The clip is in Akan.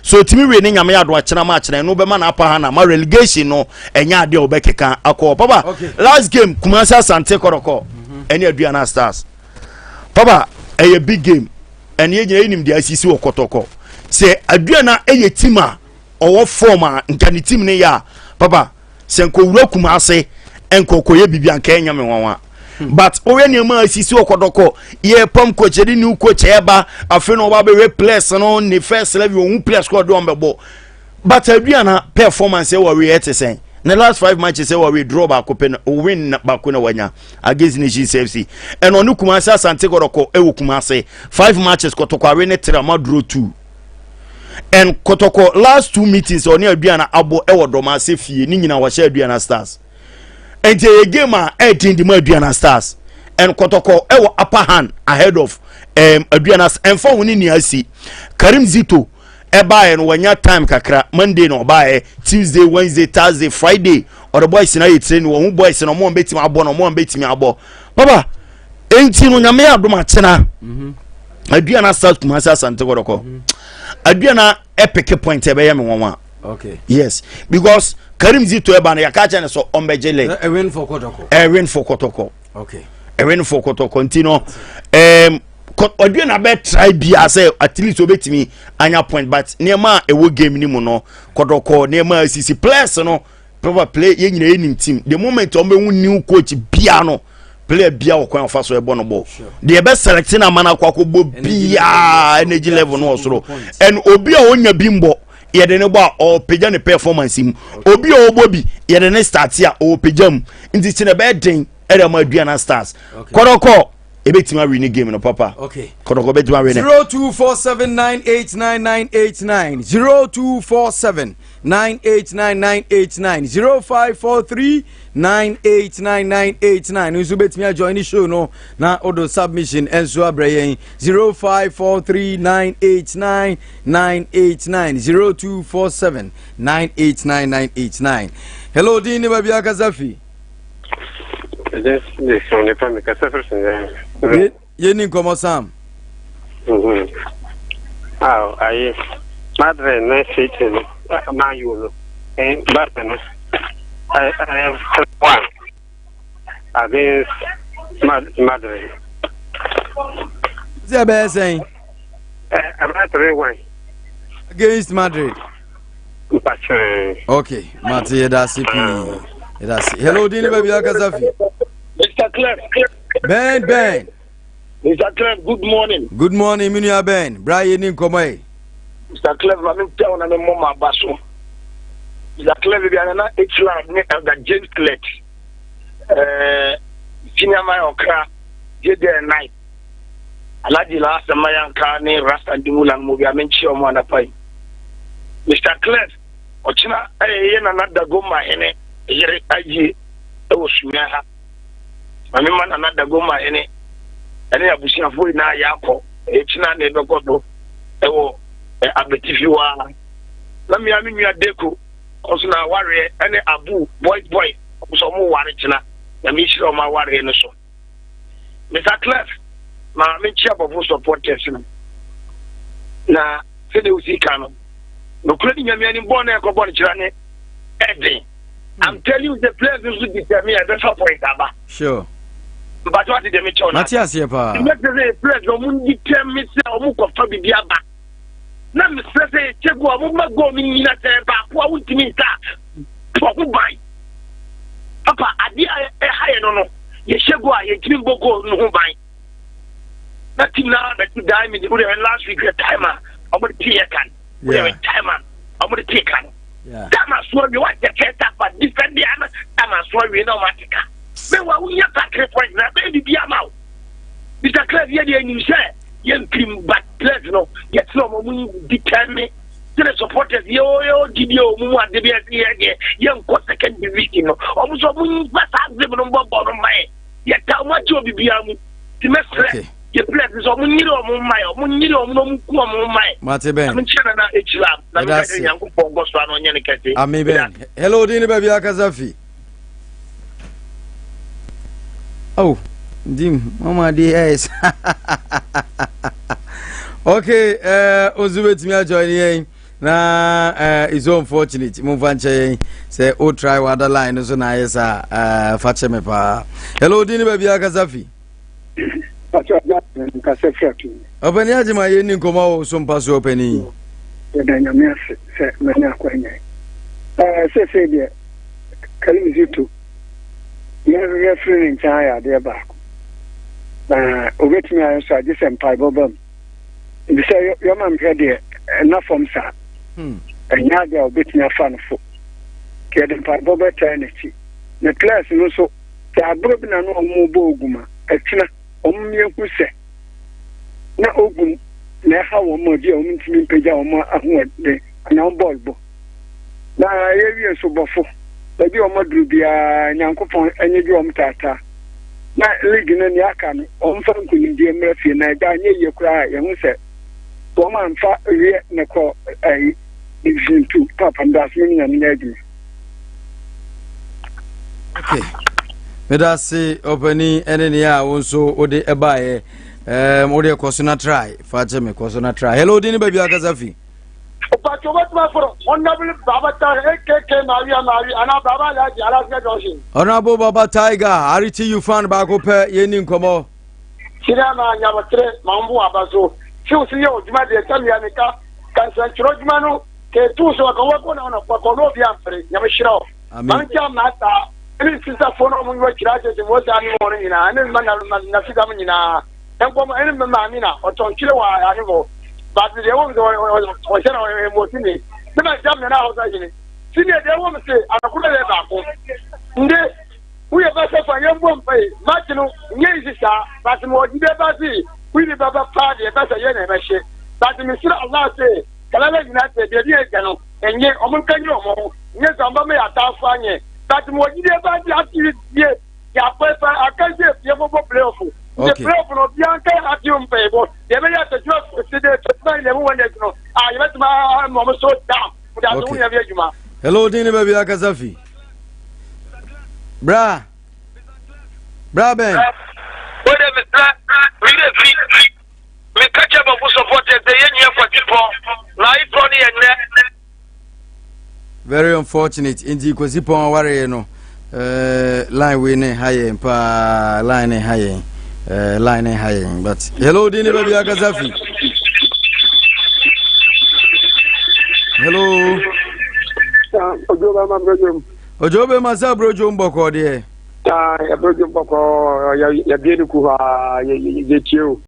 So otumi wie ne Nyame yɛ ado akyena ma akyena, ɛno bɛma na apa ha na ma relegation no ɛnyɛ adeɛ a wɔbɛkeka akɔ. Papa, last game, Kumasi Asante Kɔtɔkɔ ɛne Aduana Stars, papa, ɛyɛ big game. Ɛne yɛ nyina yɛnim deɛ asisi wɔ Kɔtɔkɔ sɛ Aduana ɛyɛ team a ɔwɔ form a nka ne team ne yɛ a, papa, sɛ nkɔwura Kumase nkɔkɔyɛ biribi anka ɛnyɛ me nwanwa, but woyɛ nneɛma a asisi wɔ Kɔtɔkɔ, yɛ pam coach, yɛde new coach ɛba, afei na ɔba bɛhwɛ players no ne first level, ohun players kɔ ɔde wɔn bɛbɔ. But Aduana performance ɛwɔ wei ɛte sɛn? Ne last five matches ɛwɔ wei, draw baako pɛ na win baako na wanya against Nations FC. Ɛna ɔne Kumase Asante Kɔtɔkɔ ɛwɔ Kumase, five matches, Kɔtɔkɔ awe ne three, ama draw two. And Kɔtɔkɔ last two meetings ɔne Aduana abɔ ɛwɔ Dɔm fie ne nyinaa, wɔhyɛ Aduana Stars. Nti ɛyɛ game a ɛɛden de ma Aduana Stars, and Kɔtɔkɔ ɛwɔ upper hand ahead of Aduana. Ɛnfa wɔn ne nea asi Karim Zito ɛbaayɛ no, wɔnya time kakra. Monday na ɔbaayɛ, Tuesday, Wednesday, Thursday, Friday, ɔde boys na yɛ training wɔn ho. Boys na ɔmo wɔn bɛtumi abɔ na ɔmo wɔn bɛtumi abɔ, baba. Enti no, Nyame adom, akyena Aduana Stars, Kumasi Asante Kɔtɔkɔ, Aduana ɛpick point, ɛbɛyɛ me wɔn a. Yes, because Karim Zito ɛba no, yɛka kyerɛ no sɛ ɔmbɛgye league. A win for Kotoko. A win for Kɔtɔkɔ. A win for Kɔtɔkɔ. Nti no Aduana bɛ try bia sɛ at least obetumi anya point, but nneɛma a ɛwɔ game ni mu no, Kɔtɔkɔ nneɛma a esisi, players no proper play, yɛn nyinaa yɛnim team. The moment wɔn bɛhu new coach bia no, player bia wɔ kwan ɔfa so ɛbɔ no bɔ deɛ ɛbɛ select na ama no akɔ akɔbɔ bia, energy level no wɔ soro. And obi a onya bi mbɔ, yɛde ne bɔ a, ɔpagya ne performance mu. Obi a ɔbɔ bi, yɛde ne start a, ɔpagya mu. Nti kyerɛ bɛyɛ den ɛde ama Aduana Stars. Kɔtɔkɔ ebetumi awi ne game no, papa. Kɔtɔkɔ betumi awi ne. 0247989989, 0247989989, 0543989989 nso bɛtumi ajoin ne show no na odo submission nso abrɛ yɛn. 0543989989, 0247989989. Hello, din ne baabi akasa fi? Yɛni nkɔmmɔ, Sam. Aw, ayi, Madrid ne City no, Man U no, Barca no, I 1 against Madrid. Sɛ ɛbɛyɛ sɛn? About 3-1. Against Madrid. Mpakyɛn. Okay, mate, yɛda ase pii, yɛda ase. Hello, din ne baabi akasa fi? Mr. Clef. Ben, Ben. Mr. Clef, good morning. Good morning, me nua Ben. Bra, yɛ ni nkɔmmɔ yi. Mr. Clef, ma me tell na me mmɔ ma aba so. Mr. Clef, bi anana H-Lab ne Elder James Clet. Senior man ɔkra, JJ Night. Alhaji la asɛm yanka ne Rasta Ndimula no mu bi a menkyia ɔmo anapa yi. Mr. Clef, ɔkyena ɛyɛ yɛ Nana Dagoma hene yere ayie ɛwɔ Sumia ha. Maame ma Nana Dagoma hene ɛne abusuafoɔ nyinaa yɛ akɔ ɛkyina na ɛbɛkɔ do ɛwɔ abetifi hɔ a, na mmea me nua Deko ɔso na awareɛ ɛne Abu boy boy ɔso ɔmo ware kyena na mehyira ɔmo awareɛ no so. Mr. Clef, ma menkyia bɔfo supporters no na sɛdeɛ wosi ka no, nokura ne Nyame anim bɔɔ na ɛkɔbɔ no kyerɛ ne ɛden. I'm telling you, the players nso determine a ɛbɛfa point aba. Mpatɛ wate deɛ mekyɛw no? Mate aseɛ paa. Mɛsɛ sɛ players no ɔmo determine sɛ ɔmo kɔfa biribi aba na mesrɛ sɛ yɛkyɛ goal a, ɔmo ma goal no nyina sɛ baako a wontumi nsa bɔ ho ban. Papa, adeɛ a ɛha yɛ no, yɛhyɛ goal a, yɛntumi mbɔ goal no ho ban na team na bɛto dan mi. Wode last week hwɛ time a ɔmo de tee yɛ kan. Wode time a ɔmo de tee ka no, time aso awie, wakyɛ first half a defend ana time aso awie na ɔmo ate ka mɛwa wonya sa 3 points na bɛyɛ biribi ama wo. Mr. Clef, yɛ deɛ anim sɛ yɛmpirim, but players no, yɛtena ɔmo mu determine sɛ supporters yɛ yɛ gidi a ɔmo mu ade bi ɛsɛ yɛ deɛ yɛnkɔ second division no, ɔmo nso ɔmo nfa saa zim no mbɔ bɔɔl no mma yɛ. Yɛta ɔmo akyi wɔ biribiara mu ti mɛsrɛ yɛ players sɛ ɔmo nyere ɔmo mma yɛ, ɔmo nyere ɔmo na ɔmo ku ɔmo mma yɛ. Mate, Ben. Na menkyerɛ Nana ekyir a na Yɛda meka ase. kyerɛ Nyankopɔn nkɔ so a na ɔnyɛ ne kɛse. Ami, Ben. Hello, din ne baabi akasa fi? Oh, dim mama de ɛyɛ okay. Ozu betumi ajoin yɛn. Na it's so unfortunate. Momfa nkyɛ yɛn sɛ o try wɔ other line no so na ayɛ saa fa kyɛ me paa. Hello, din ne baabi akasa fi. Ɔpani agye ma yɛnni nkɔmmɔ wɔ so mpa so ɔpani. Yɛda Nyame ase sɛ manya akwanya yi. Sɛsei deɛ Karim Zito yɛhwehwɛ firi ne nkyɛn ayɛ adeɛ baako. Na obetumi ayɛ nso agye sɛ mpaebɔ ba mu. Nti sɛ yɛma mehwɛ deɛ ɛna fam saa. Ɛnyɛ adeɛ a obetumi afa no fo. Yɛde mpaebɔ bɛtaa n'akyi. Ne players no nso sɛ agorɔ bi na na wɔn bɔ ogum a, ɛkyena wɔn mmiɛnhu sɛ na ogum na ɛha wɔn ma bi a wɔn ntumi mpagya wɔn ahoɔden anaa wɔn bɔɔl bɔ. Na yɛwie nso bɔfo, baabi a wɔn aduru biara Nyankopɔn nyegye wɔn taataa. Na league no nea aka no wɔn mfa nkunimdie mmra fie na ɛgya anyɛ yie koraa a yɛhu sɛ wɔn amfa wiɛ ne kɔ ɛyi division 2 papa mdaase me ne Nyame nyɛ adwuma. Okay. Meda ase ɔpani ɛne nea a wo nso wode ɛbaeɛ. Um, wode kɔ so na try. Fa kyɛ me kɔ so na try. Hello, din ne baabi akasa fi. Ɔpatwa wobɛtumi aforo Honorable Baba Tiger aka Maria Maria anaa Baba Alhaji Alaska Junction. Honorable Baba Tiger, RTU fan baako pɛ, yɛnni nkɔmmɔ. Sini ama nyabotere ma mbo aba so. Siw si yɛ odwuma deɛ sɛ mea meka ka nsɛntwerɛ adwuma no Ketu so ɔka wako na ɔna kɔ na obi ampere. Nyame hyira wo. Mankyɛ mata ɛne sisafoɔ no ɔmo nyɛ kyerɛ akyɛ mo saa ne wɔn nyinaa ɛne mma na na sisa mo nyinaa nkɔm ɛne mma maame na ɔtɔn kyerɛ wɔ ane hɔ but deɛ wɔm sɛ ɔhyɛ na ɔyɛ sini ne ma jam na na ahosuo yini sini deɛ wɔm sɛ anakoro yɛ baako nde woyɛ bɛsɛ fa yɛn bɔ mpa yi match no nyɛ yi saa but mo ɔgye bɛ ba se woyi bɛba paa deɛ bɛsɛ yɛ na ɛbɛhyɛ but mesrɛ Allah sɛ Kalala nyinaa sɛ baabi a agya no nye ɔmo nka nye ɔmo ho nyɛ sɛ ɔmo bɛma yɛ ataafo anyɛ but mo gyidie ba de ate yie yɛ akɔfa aka sɛ yɛ bɔbɔ playoff nti playoff no obiara nka ate mpaebɔ deɛ ɛbɛyɛ atɛkyerɛ sɛ de tɛtuma 11 wonders no a yɛbɛtuma ama ɔmo so down wode ase wo nyame adwuma. Hello, din ne baabi akasa fi. Bra. Bra bɛn. Wode mesrɛ meyɛ fi Meka kyerɛ Bɔfo supporters sɛ yɛn nua Kwasi Pɔn na ayeforɔ no yɛ nnɛ. Very unfortunate. Nti Kwasi Pɔn awareɛ no eh, line wei ne ha yɛn paa line ne ha yɛn eh, line ne ha yɛn but hello din ne baabi akasa fi. Hello. Ojo bɛ ma brojom. Ojo bɛ ma sɛ brojom bɔkɔ deɛ. Brojom bɔkɔ yɛ bie ne ku hɔ a yɛ tie o.